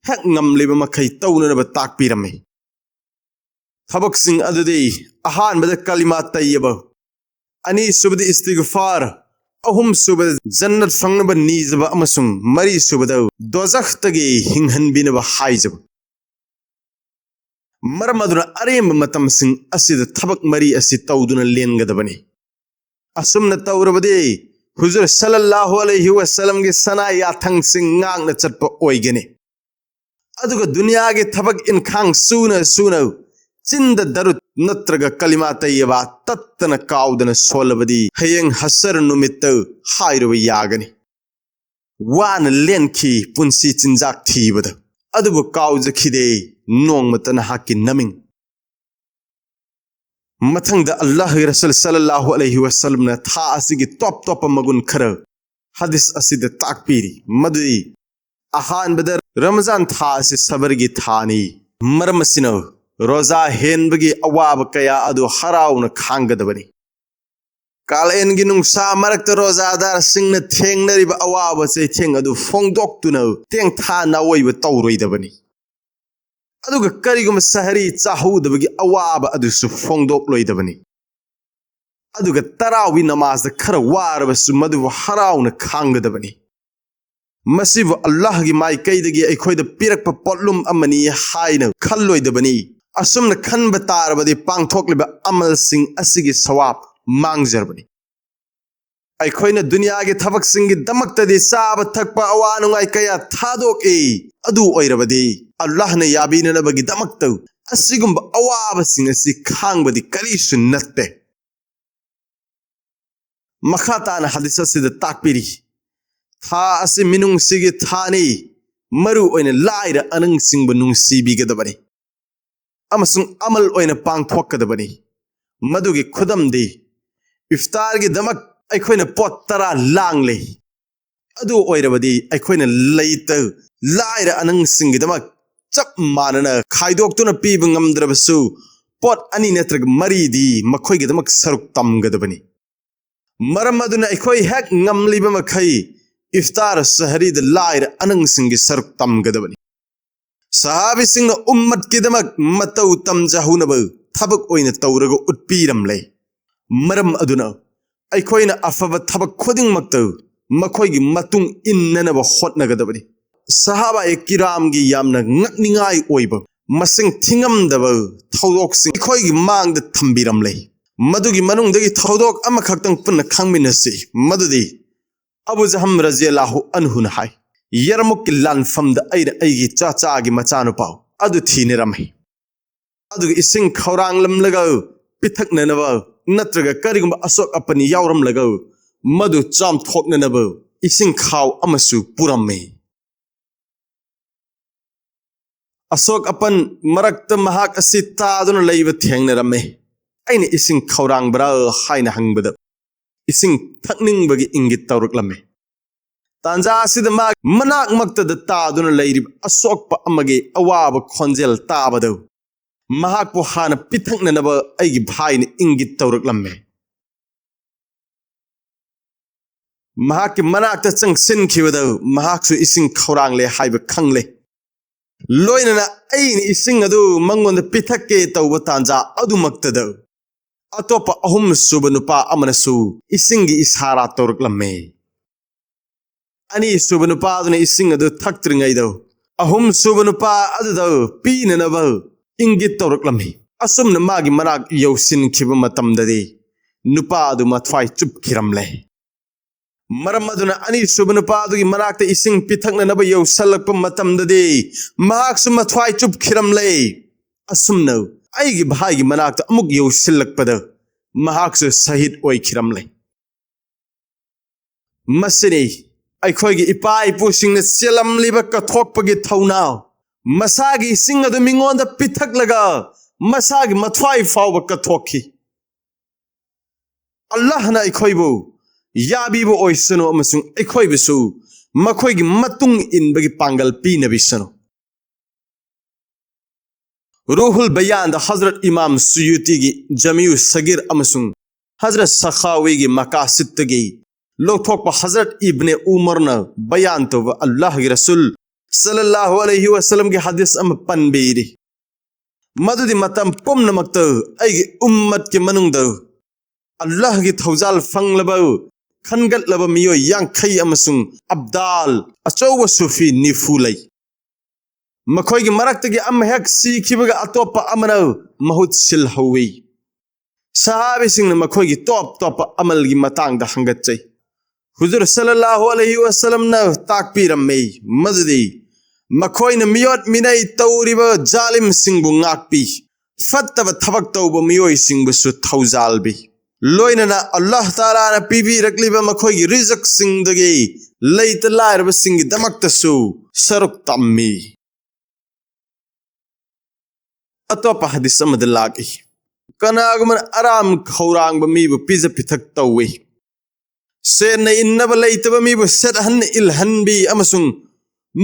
ꯍꯦꯛ ꯉꯝꯂꯤꯕ ꯃꯈꯩ ꯇꯧꯅꯅꯕ ꯇꯥꯛꯄꯤꯔꯝꯃꯤ꯫ ꯊꯕꯛꯁꯤꯡ ꯑꯗꯨꯗꯤ ꯑꯍꯥꯟꯕꯗ ꯀꯂꯤꯃꯥ ꯇꯩꯌꯕ, ꯑꯅꯤꯁꯨꯕꯗ ꯏꯁꯇꯤꯒꯐꯥꯔ, ꯑꯍꯨꯝꯁꯨꯕꯗ ꯖꯟꯅꯠ ꯐꯪꯅꯕ ꯅꯤꯖꯕ ꯑꯃꯁꯨꯡ ꯃꯔꯤꯁꯨꯕꯗ ꯗꯣꯖꯈꯇꯒꯤ ꯍꯤꯡꯍꯟꯕꯤꯅꯕ ꯍꯥꯏꯖꯕ꯫ ꯃꯔꯝ ꯑꯗꯨꯅ ꯑꯔꯦꯝꯕ ꯃꯇꯝꯁꯤꯡ ꯑꯁꯤꯗ ꯊꯕꯛ ꯃꯔꯤ ꯑꯁꯤ ꯇꯧꯗꯨꯅ ꯂꯦꯟꯒꯗꯕꯅꯤ꯫ ꯑꯁꯨꯝꯅ ꯇꯧꯔꯕꯗꯤ ꯍꯨꯖꯨꯔ ꯁꯜꯂꯜꯂꯥꯍꯨ ꯑꯂꯩꯍꯤ ꯋꯁꯜꯂꯝꯒꯤ ꯁꯅꯥ ꯌꯥꯊꯪꯁꯤꯡ ꯉꯥꯛꯅ ꯆꯠꯄ ꯑꯣꯏꯒꯅꯤ꯫ ꯑꯗꯨꯒ ꯗꯨꯅꯤꯌꯥꯒꯤ ꯊꯕꯛ ꯏꯟꯈꯥꯡ ꯁꯨꯅ ꯁꯨꯅ ꯆꯤꯟꯗ ꯗꯔꯨꯗ ꯅꯠꯇ꯭ꯔꯒ ꯀꯂꯤꯃꯥ ꯇꯩꯌꯕꯥ ꯇꯠꯇꯅ ꯀꯥꯎꯗꯅ ꯁꯣꯜꯂꯕꯗꯤ ꯍꯌꯦꯡ ꯍꯁꯔ ꯅꯨꯃꯤꯠꯇ ꯍꯥꯏꯔꯨꯕ ꯌꯥꯒꯅꯤ, "ꯋꯥꯅ ꯂꯦꯟꯈꯤ ꯄꯨꯟꯁꯤ ꯆꯤꯟꯖꯥꯛ ꯊꯤꯕꯗ, ꯑꯗꯨꯕꯨ ꯀꯥꯎꯖꯈꯤꯗꯦ ꯅꯣꯡꯃꯇ ꯅꯍꯥꯛꯀꯤ ꯅꯃꯤꯡ꯫ ꯃꯊꯪꯗ ꯑꯜꯂꯥꯍꯒꯤ ꯔꯁꯨꯜ ꯁꯜꯂꯜꯂꯥꯍꯨ ꯑꯂꯩꯍꯤ ꯋꯥꯁꯜꯂꯝꯅ ꯊꯥ ꯑꯁꯤꯒꯤ ꯇꯣꯞ ꯇꯣꯞꯄ ꯃꯒꯨꯟ ꯈꯔ ꯍꯗꯤꯁ ꯑꯁꯤꯗ ꯇꯥꯛꯄꯤꯔꯤ, ꯃꯗꯨꯗꯤ ꯑꯍꯥꯟꯕꯗ ꯔꯃꯖꯥꯟ ꯊꯥ ꯑꯁꯤ ꯁꯕꯔꯒꯤ ꯊꯥꯅꯤ꯫ ꯃꯔꯝ ꯑꯁꯤꯅ ꯔꯣꯖꯥ ꯍꯦꯟꯕꯒꯤ ꯑꯋꯥꯕ ꯀꯌꯥ ꯑꯗꯨ ꯍꯔꯥꯎꯅ ꯈꯥꯡꯒꯗꯕꯅꯤ꯫ ꯀꯥꯂꯦꯟꯒꯤ ꯅꯨꯡꯁꯥ ꯃꯔꯛꯇ ꯔꯣꯖꯥꯗꯥꯔꯁꯤꯡꯅ ꯊꯦꯡꯅꯔꯤꯕ ꯑꯋꯥꯕ ꯆꯩꯊꯦꯡ ꯑꯗꯨ ꯐꯣꯡꯗꯣꯛꯇꯨꯅ ꯇꯦꯡꯊꯥ ꯅꯥꯑꯣꯏꯕ ꯇꯧꯔꯣꯏꯗꯕꯅꯤ꯫ ꯑꯗꯨꯒ ꯀꯔꯤꯒꯨꯝꯕ ꯁꯍꯔꯤ ꯆꯥꯍꯧꯗꯕꯒꯤ ꯑꯋꯥꯕ ꯑꯗꯨꯁꯨ ꯐꯣꯡꯗꯣꯛꯂꯣꯏꯗꯕꯅꯤ꯫ ꯑꯗꯨꯒ ꯇꯔꯥꯋꯤ ꯅꯃꯥꯖꯗ ꯈꯔ ꯋꯥꯔꯕꯁꯨ ꯃꯗꯨꯕꯨ ꯍꯔꯥꯎꯅ ꯈꯥꯡꯒꯗꯕꯅꯤ꯫ ꯃꯁꯤꯕꯨ ꯑꯜꯂꯥꯍꯒꯤ ꯃꯥꯏꯀꯩꯗꯒꯤ ꯑꯩꯈꯣꯏꯗ ꯄꯤꯔꯛꯄ ꯄꯣꯠꯂꯨꯝ ꯑꯃꯅꯤ ꯍꯥꯏꯅ ꯈꯜꯂꯣꯏꯗꯕꯅꯤ꯫ ꯑꯁꯨꯝꯅ ꯈꯟꯕ ꯇꯥꯔꯕꯗꯤ ꯄꯥꯡꯊꯣꯛꯂꯤꯕ ꯑꯃꯜꯁꯤꯡ ꯑꯁꯤꯒꯤ ꯁꯋꯥꯕ ꯃꯥꯡꯖꯔꯕꯅꯤ꯫ ꯑꯩꯈꯣꯏꯅ ꯗꯨꯅꯤꯌꯥꯒꯤ ꯊꯕꯛꯁꯤꯡꯒꯤꯗꯃꯛꯇꯗꯤ ꯆꯥꯕ ꯊꯛꯄ ꯑꯋꯥ ꯅꯨꯡꯉꯥꯏ ꯀꯌꯥ ꯊꯥꯗꯣꯛꯏ꯫ ꯑꯗꯨ ꯑꯣꯏꯔꯕꯗꯤ ꯑꯜꯂꯥꯍꯅ ꯌꯥꯕꯤꯅꯅꯕꯒꯤꯗꯃꯛꯇ ꯑꯁꯤꯒꯨꯝꯕ ꯑꯋꯥꯕꯁꯤꯡ ꯑꯁꯤ ꯈꯥꯡꯕꯗꯤ ꯀꯔꯤꯁꯨ ꯅꯠꯇꯦ꯫ ꯃꯈꯥ ꯇꯥꯅ ꯍꯗꯤꯁ ꯑꯁꯤꯗ ꯇꯥꯛꯄꯤꯔꯤ, ꯊꯥ ꯑꯁꯤ ꯃꯤꯅꯨꯡꯁꯤꯒꯤ ꯊꯥꯅꯤ꯫ ꯃꯔꯨ ꯑꯣꯏꯅ ꯂꯥꯏꯔ ꯑꯅꯪꯁꯤꯡꯕꯨ ꯅꯨꯡꯁꯤꯕꯤꯒꯗꯕꯅꯤ ꯑꯃꯁꯨꯡ ꯑꯃꯜ ꯑꯣꯏꯅ ꯄꯥꯡꯊꯣꯛꯀꯗꯕꯅꯤ꯫ ꯃꯗꯨꯒꯤ ꯈꯨꯗꯝꯗꯤ, ꯏꯐꯇꯥꯔꯒꯤꯗꯃꯛ ꯑꯩꯈꯣꯏꯅ ꯄꯣꯠ ꯇꯔꯥ ꯂꯥꯡꯂꯦ꯫ ꯑꯗꯨ ꯑꯣꯏꯔꯕꯗꯤ ꯑꯩꯈꯣꯏꯅ ꯂꯩꯇ ꯂꯥꯏꯔ ꯑꯅꯪꯁꯤꯡꯒꯤꯗꯃꯛ ꯆꯞ ꯃꯥꯟꯅꯅ ꯈꯥꯏꯗꯣꯛꯇꯨꯅ ꯄꯤꯕ ꯉꯝꯗ꯭ꯔꯕꯁꯨ, ꯄꯣꯠ ꯑꯅꯤ ꯅꯠꯇ꯭ꯔꯒ ꯃꯔꯤꯗꯤ ꯃꯈꯣꯏꯒꯤꯗꯃꯛ ꯁꯔꯨꯛ ꯇꯝꯒꯗꯕꯅꯤ꯫ ꯃꯔꯝ ꯑꯗꯨꯅ ꯑꯩꯈꯣꯏ ꯍꯦꯛ ꯉꯝꯂꯤꯕ ꯃꯈꯩ ꯏꯐꯇꯥꯔ ꯁꯍꯔꯤꯗ ꯂꯥꯏꯔ ꯑꯅꯪꯁꯤꯡꯒꯤ ꯁꯔꯨꯛ ꯇꯝꯒꯗꯕꯅꯤ꯫ ꯁꯍꯥꯕꯤꯁꯤꯡꯅ ꯎꯝꯃꯠꯀꯤꯗꯃꯛ ꯃꯇꯧ ꯇꯝꯖꯍꯧꯅꯕ ꯊꯕꯛ ꯑꯣꯏꯅ ꯇꯧꯔꯒ ꯎꯠꯄꯤꯔꯝꯂꯦ꯫ ꯃꯔꯝ ꯑꯗꯨꯅ ꯑꯩꯈꯣꯏꯅ ꯑꯐꯕ ꯊꯕꯛ ꯈꯨꯗꯤꯡꯃꯛꯇ ꯃꯈꯣꯏꯒꯤ ꯃꯇꯨꯡ ꯏꯟꯅꯅꯕ ꯍꯣꯠꯅꯒꯗꯕꯅꯤ꯫ ꯁꯍꯥꯕꯥ ꯀꯤꯔꯥꯝꯒꯤ ꯌꯥꯝꯅ ꯉꯛꯅꯤꯡꯉꯥꯏ ꯑꯣꯏꯕ, ꯃꯁꯤꯡ ꯊꯤꯉꯝꯗꯕ ꯊꯧꯗꯣꯛꯁꯤꯡ ꯑꯩꯈꯣꯏꯒꯤ ꯃꯥꯡꯗ ꯊꯝꯕꯤꯔꯝꯂꯦ꯫ ꯃꯗꯨꯒꯤ ꯃꯅꯨꯡꯗꯒꯤ ꯊꯧꯗꯣꯛ ꯑꯃꯈꯛꯇꯪ ꯄꯨꯟꯅ ꯈꯪꯃꯤꯟꯅꯁꯤ, ꯃꯗꯨꯗꯤ ꯑꯕꯨ ꯖꯍꯝ ꯔꯖꯤꯌꯜꯂꯥꯍꯨ ꯑꯟꯍꯨꯅ ꯍꯥꯏ, "ꯌꯔꯃꯨꯛꯀꯤ ꯂꯥꯟꯐꯝꯗ ꯑꯩꯅ ꯑꯩꯒꯤ ꯆꯥꯆꯥꯒꯤ ꯃꯆꯥꯅꯨꯄꯥ ꯑꯗꯨ ꯊꯤꯅꯔꯝꯃꯤ꯫ ꯑꯗꯨꯒ ꯏꯁꯤꯡ ꯈꯧꯔꯥꯡꯂꯝꯂꯒ ꯄꯤꯊꯛꯅꯅꯕ ꯅꯠꯇ꯭ꯔꯒ ꯀꯔꯤꯒꯨꯝꯕ ꯑꯁꯣꯛ ꯑꯄꯟ ꯌꯥꯎꯔꯝꯂꯒ ꯃꯗꯨ ꯆꯥꯝꯊꯣꯛꯅꯅꯕ ꯏꯁꯤꯡ ꯈꯥꯎ ꯑꯃꯁꯨ ꯄꯨꯔꯝꯃꯤ"꯫ ꯑꯁꯣꯛ ꯑꯄꯟ ꯃꯔꯛꯇ ꯃꯍꯥꯛ ꯑꯁꯤ ꯇꯥꯗꯨꯅ ꯂꯩꯕ ꯊꯦꯡꯅꯔꯝꯃꯤ꯫ ꯑꯩꯅ ꯏꯁꯤꯡ ꯈꯧꯔꯥꯡꯕ꯭ꯔꯥ ꯍꯥꯏꯅ ꯍꯪꯕꯗ, ꯏꯁꯤꯡ ꯊꯛꯅꯤꯡꯕꯒꯤ ꯏꯪꯒꯤꯠ ꯇꯧꯔꯛꯂꯝꯃꯤ꯫ ꯇꯥꯟꯖꯥ ꯑꯁꯤꯗ ꯃꯥꯒꯤ ꯃꯅꯥꯛꯃꯛꯇꯗ ꯇꯥꯗꯨꯅ ꯂꯩꯔꯤꯕ ꯑꯁꯣꯛꯄ ꯑꯃꯒꯤ ꯑꯋꯥꯕ ꯈꯣꯟꯖꯦꯜ ꯇꯥꯕꯗ, ꯃꯍꯥꯛꯄꯨ ꯍꯥꯟꯅ ꯄꯤꯊꯛꯅꯅꯕ ꯑꯩꯒꯤ ꯚꯥꯏꯅ ꯏꯪꯒꯤꯠ ꯇꯧꯔꯛꯂꯝꯃꯤ꯫ ꯃꯍꯥꯛꯀꯤ ꯃꯅꯥꯛꯇ ꯆꯪꯁꯤꯟꯈꯤꯕꯗ ꯃꯍꯥꯛꯁꯨ ꯏꯁꯤꯡ ꯈꯧꯔꯥꯡꯂꯦ ꯍꯥꯏꯕ ꯈꯪꯂꯦ꯫ ꯂꯣꯏꯅꯅ ꯑꯩꯅ ꯏꯁꯤꯡ ꯑꯗꯨ ꯃꯉꯣꯟꯗ ꯄꯤꯊꯛꯀꯦ ꯇꯧꯕ ꯇꯥꯟꯖꯥ ꯑꯗꯨꯃꯛꯇꯗ ꯑꯇꯣꯞꯄ ꯑꯍꯨꯝ ꯁꯨꯕ ꯅꯨꯄꯥ ꯑꯃꯅꯁꯨ ꯏꯁꯤꯡꯒꯤ ꯏꯁꯥꯔꯥ ꯇꯧꯔꯛꯂꯝꯃꯤ꯫ ꯑꯅꯤꯁꯨꯕ ꯅꯨꯄꯥꯗꯨꯅ ꯏꯁꯤꯡ ꯑꯗꯨ ꯊꯛꯇ꯭ꯔꯤꯉꯩꯗ, ꯑꯍꯨꯝꯁꯨꯕ ꯅꯨꯄꯥ ꯑꯗꯨꯗ ꯄꯤꯅꯅꯕ ꯏꯪꯒꯤꯠ ꯇꯧꯔꯛꯂꯝꯃꯤ꯫ ꯑꯁꯨꯝꯅ ꯃꯥꯒꯤ ꯃꯅꯥꯛ ꯌꯧꯁꯤꯟꯈꯤꯕ ꯃꯇꯝꯗꯗꯤ ꯅꯨꯄꯥ ꯑꯗꯨ ꯃꯊ꯭ꯋꯥꯏ ꯆꯨꯞꯈꯤꯔꯝꯂꯦ꯫ ꯃꯔꯝ ꯑꯗꯨꯅ ꯑꯅꯤꯁꯨꯕ ꯅꯨꯄꯥ ꯑꯗꯨꯒꯤ ꯃꯅꯥꯛꯇ ꯏꯁꯤꯡ ꯄꯤꯊꯛꯅꯅꯕ ꯌꯧꯁꯜꯂꯛꯄ ꯃꯇꯝꯗꯗꯤ ꯃꯍꯥꯛꯁꯨ ꯃꯊ꯭ꯋꯥꯏ ꯆꯨꯞꯈꯤꯔꯝꯂꯦ꯫ ꯑꯁꯨꯝꯅ ꯑꯩꯒꯤ ꯚꯥꯏꯒꯤ ꯃꯅꯥꯛꯇ ꯑꯃꯨꯛ ꯌꯧꯁꯤꯜꯂꯛꯄꯗ ꯃꯍꯥꯛꯁꯨ ꯁꯍꯤꯗ ꯑꯣꯏꯈꯤꯔꯝꯂꯦ꯫ ꯃꯁꯤꯅꯤ ꯑꯩꯈꯣꯏꯒꯤ ꯏꯄꯥ ꯏꯄꯨꯁꯤꯡꯅ ꯆꯦꯜꯂꯝꯂꯤꯕ ꯀꯠꯊꯣꯛꯄꯒꯤ ꯊꯧꯅꯥ꯫ ꯃꯁꯥꯒꯤ ꯏꯁꯤꯡ ꯑꯗꯨ ꯃꯤꯉꯣꯟꯗ ꯄꯤꯊꯛꯂꯒ ꯃꯁꯥꯒꯤ ꯃꯊ꯭ꯋꯥꯏ ꯐꯥꯎꯕ ꯀꯠꯊꯣꯛꯈꯤ꯫ ꯑꯜꯂꯥꯍꯅ ꯑꯩꯈꯣꯏꯕꯨ ꯌꯥꯕꯤꯕ ꯑꯣꯏꯁꯅꯨ ꯑꯃꯁꯨꯡ ꯑꯩꯈꯣꯏꯕꯨꯁꯨ ꯃꯈꯣꯏꯒꯤ ꯃꯇꯨꯡ ꯏꯟꯕꯒꯤ ꯄꯥꯡꯒꯜ ꯄꯤꯅꯕꯤꯁꯅꯨ꯫ ꯔꯨꯍꯨꯜ ꯕꯌꯥꯟꯗ ꯍꯖꯔꯠ ꯏꯃꯥꯝ ꯁꯨꯌꯨꯇꯤꯒꯤ ꯖꯃꯤꯌꯨ ꯁꯒꯤꯔ ꯑꯃꯁꯨꯡ ꯍꯖꯔꯠ ꯁꯈꯥꯋꯤꯒꯤ ꯃꯀꯥꯁꯤꯠꯇꯒꯤ ꯂꯧꯊꯣꯛꯄ ꯍꯖꯔꯠ ꯏꯕꯅꯦ ꯎꯃꯔꯅ ꯕꯌꯥꯟ ꯇꯧꯕ ꯑꯜꯂꯥꯍꯒꯤ ꯔꯁꯨꯜ ꯁꯜꯂꯜꯂꯥꯍꯨ ꯑꯂꯩꯍꯤ ꯋꯁꯜꯂꯝꯒꯤ ꯍꯗꯤꯁ ꯑꯃ ꯄꯟꯕꯤꯔꯤ꯫ ꯃꯗꯨꯗꯤ ꯃꯇꯝ ꯄꯨꯝꯅꯃꯛꯇ ꯑꯩꯒꯤ ꯎꯝꯃꯠꯀꯤ ꯃꯅꯨꯡꯗ ꯑꯜꯂꯥꯍꯒꯤ ꯊꯧꯖꯥꯜ ꯐꯪꯂꯕ ꯈꯟꯒꯠꯂꯕ ꯃꯤꯑꯣꯏ ꯌꯥꯡꯈꯩ ꯑꯃꯁꯨꯡ ꯑꯕꯗꯥꯜ ꯑꯆꯧꯕ ꯁꯨꯐꯤ ꯅꯤꯐꯨ ꯂꯩ꯫ ꯃꯈꯣꯏꯒꯤ ꯃꯔꯛꯇꯒꯤ ꯑꯃꯍꯦꯛ ꯁꯤꯈꯤꯕꯒ ꯑꯇꯣꯞꯄ ꯑꯃꯅ ꯃꯍꯨꯠ ꯁꯤꯜꯍꯧꯏ꯫ ꯁꯍꯥꯕꯤꯁꯤꯡꯅ ꯃꯈꯣꯏꯒꯤ ꯇꯣꯞ ꯇꯣꯞꯄ ꯑꯃꯜꯒꯤ ꯃꯇꯥꯡꯗ ꯍꯪꯒꯠꯆꯩ꯫ ꯍꯨꯖꯨꯔ ꯁꯜꯂꯜꯂꯥꯍꯨ ꯑꯂꯩꯍꯤ ꯋꯁꯜꯂꯝꯅ ꯇꯥꯛꯄꯤꯔꯝꯃꯤ ꯃꯗꯨꯗꯤ ꯃꯈꯣꯏꯅ ꯃꯤꯑꯣꯠ ꯃꯤꯅꯩ ꯇꯧꯔꯤꯕ ꯖꯥꯂꯤꯝꯁꯤꯡꯕꯨ ꯉꯥꯛꯄꯤ, ꯐꯠꯇꯕ ꯊꯕꯛ ꯇꯧꯕ ꯃꯤꯑꯣꯏꯁꯤꯡꯕꯨꯁꯨ ꯊꯧꯖꯥꯜꯕꯤ, ꯂꯣꯏꯅꯅ ꯑꯜꯂꯥꯍ ꯇꯥꯂꯥꯅ ꯄꯤꯕꯤꯔꯛꯂꯤꯕ ꯃꯈꯣꯏꯒꯤ ꯔꯤꯖꯛꯁꯤꯡꯗꯒꯤ ꯂꯩꯇ ꯂꯥꯏꯔꯕꯁꯤꯡꯒꯤꯗꯃꯛꯇꯁꯨ ꯁꯔꯨꯛ ꯇꯝꯃꯤ꯫ ꯑꯇꯣꯞꯄ ꯍꯗꯤꯁ ꯑꯃꯗ ꯂꯥꯛꯏ, ꯀꯅꯥꯒꯨꯝꯕꯅ ꯑꯔꯥꯝ ꯈꯧꯔꯥꯡꯕ ꯃꯤꯕꯨ ꯄꯤꯖ ꯄꯤꯊꯛ ꯇꯧꯏ, ꯁꯦꯟꯅ ꯏꯟꯅꯕ ꯂꯩꯇꯕ ꯃꯤꯕꯨ ꯁꯦꯠꯍꯟ ꯏꯜꯍꯟꯕꯤ ꯑꯃꯁꯨꯡ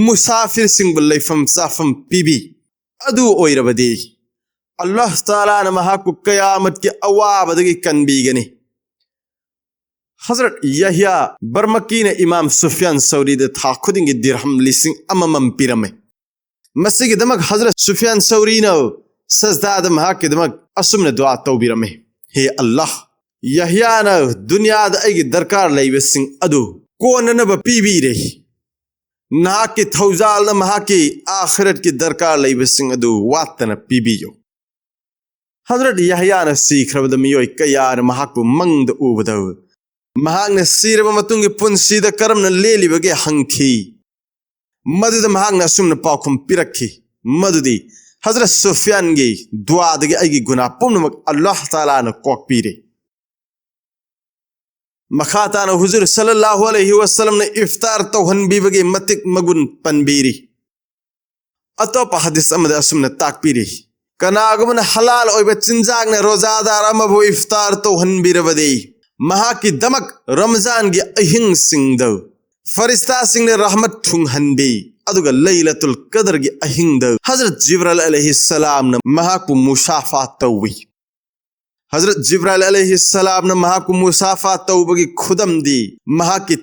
ꯃꯨꯁꯥꯐꯤꯔꯁꯤꯡꯕꯨ ꯂꯩꯐꯝ ꯆꯥꯐꯝ ꯄꯤꯕꯤ, ꯑꯗꯨ ꯑꯣꯏꯔꯕꯗꯤ ꯑꯜꯂꯥꯍ ꯇꯥꯂꯥꯅ ꯃꯍꯥꯛꯄꯨ ꯀꯌꯥꯃꯠꯀꯤ ꯑꯋꯥꯕꯗꯒꯤ ꯀꯟꯕꯤꯒꯅꯤ꯫ ꯍꯖꯔꯠ ꯌꯍꯌꯥ ꯕꯔꯃꯀꯤꯅ ꯏꯃꯥꯝ ꯁꯨꯐꯤꯌꯥꯟ ꯁꯧꯔꯤꯗ ꯊꯥ ꯈꯨꯗꯤꯡꯒꯤ ꯗꯤꯔꯍꯝ ꯂꯤꯁꯤꯡ ꯑꯃꯃꯝ ꯄꯤꯔꯝꯃꯤ꯫ ꯃꯁꯤꯒꯤꯗꯃꯛ ꯍꯖꯔꯠ ꯁꯨꯐꯤꯌꯥꯟ ꯁꯧꯔꯤꯅ ꯁꯖꯗꯥꯗ ꯃꯍꯥꯛꯀꯤꯗꯃꯛ ꯑꯁꯨꯝꯅ ꯗꯨꯋꯥ ꯇꯧꯕꯤꯔꯝꯃꯤ, "ꯍꯦ ꯑꯜꯂꯥꯍ, ꯌꯍꯌꯥꯅ ꯗꯨꯅꯤꯌꯥꯗ ꯑꯩꯒꯤ ꯗꯔꯀꯥꯔ ꯂꯩꯕꯁꯤꯡ ꯑꯗꯨ ꯀꯣꯟꯅꯅꯕ ꯄꯤꯕꯤꯔꯦ꯫ ꯅꯍꯥꯛꯀꯤ ꯊꯧꯖꯥꯜꯅ ꯃꯍꯥꯛꯀꯤ ꯑꯥꯈꯤꯔꯠꯀꯤ ꯗꯔꯀꯥꯔ ꯂꯩꯕꯁꯤꯡ ꯑꯗꯨ ꯋꯥꯠꯇꯅ ꯄꯤꯕꯤꯌꯨ"꯫ ꯍꯖꯔꯠ ꯌꯍꯌꯥꯅ ꯁꯤꯈ꯭ꯔꯕꯗ ꯃꯤꯑꯣꯏ ꯀꯌꯥꯅ ꯃꯍꯥꯛꯄꯨ ꯃꯪꯗ ꯎꯕꯗ, ꯃꯍꯥꯛꯅ ꯁꯤꯔꯕ ꯃꯇꯨꯡꯒꯤ ꯄꯨꯟꯁꯤꯗ ꯀꯔꯝꯅ ꯂꯦꯜꯂꯤꯕꯒꯦ ꯍꯪꯈꯤ꯫ ꯃꯗꯨꯗ ꯃꯍꯥꯛꯅ ꯑꯁꯨꯝꯅ ꯄꯥꯎꯈꯨꯝ ꯄꯤꯔꯛꯈꯤ, ꯃꯗꯨꯗꯤ ꯍꯖꯔꯠ ꯁꯨꯐꯤꯌꯥꯟꯒꯤ ꯗꯨꯋꯥꯗꯒꯤ ꯑꯩꯒꯤ ꯒꯨꯅꯥ ꯄꯨꯝꯅꯃꯛ ꯑꯜꯂꯥꯍ ꯇꯥꯂꯥꯅ ꯀꯣꯛꯄꯤꯔꯦ꯫ ꯃꯈꯥ ꯇꯥꯅ ꯍꯨꯖꯨꯔ ꯁꯜꯂꯜꯂꯥꯍꯨ ꯑꯂꯩꯍꯤ ꯋꯁꯜꯂꯝꯅ ꯏꯐꯇꯥꯔ ꯇꯧꯍꯟꯕꯤꯕꯒꯤ ꯃꯇꯤꯛ ꯃꯒꯨꯟ ꯄꯟꯕꯤꯔꯤ꯫ ꯑꯇꯣꯞꯄ ꯍꯗꯤꯁ ꯑꯃꯗ ꯑꯁꯨꯝꯅ ꯇꯥꯛꯄꯤꯔꯤ, ꯀꯅꯥꯒꯨꯝꯕꯅ ꯍꯂꯥꯜ ꯑꯣꯏꯕ ꯆꯤꯟꯖꯥꯛꯅ ꯔꯣꯖꯥꯗꯥꯔ ꯑꯃꯕꯨ ꯏꯐꯇꯥꯔ ꯇꯧꯍꯟꯕꯤꯔꯕꯗꯤ ꯃꯍꯥꯛꯀꯤꯗꯃꯛ ꯔꯃꯖꯥꯟꯒꯤ ꯑꯍꯤꯡꯁꯤꯡꯗ ꯐꯔꯤꯁꯇꯥꯁꯤꯡꯅ ꯔꯍꯃꯠ ꯊꯨꯡꯍꯟꯕꯤ, ꯑꯗꯨꯒ ꯂꯩꯂꯇꯨꯜ ꯀꯗꯔꯒꯤ ꯑꯍꯤꯡꯗ ꯍꯖꯔꯠ ꯖꯤꯕ꯭ꯔꯥꯏꯜ ꯑꯂꯩꯍꯤ ꯁꯂꯥꯝꯅ ꯃꯍꯥꯛꯄꯨ ꯃꯨꯁꯥꯐꯥ ꯇꯧꯏ꯫ ꯍꯖꯔꯠ ꯖꯤꯕ꯭ꯔꯥꯏꯜ ꯑꯂꯩꯍꯤ ꯁꯂꯥꯝꯅ ꯃꯍꯥꯛꯄꯨ ꯃꯨꯁꯥꯐꯥ ꯇꯧꯕꯒꯤ ꯈꯨꯗꯝꯗꯤ ꯃꯍꯥꯛꯀꯤ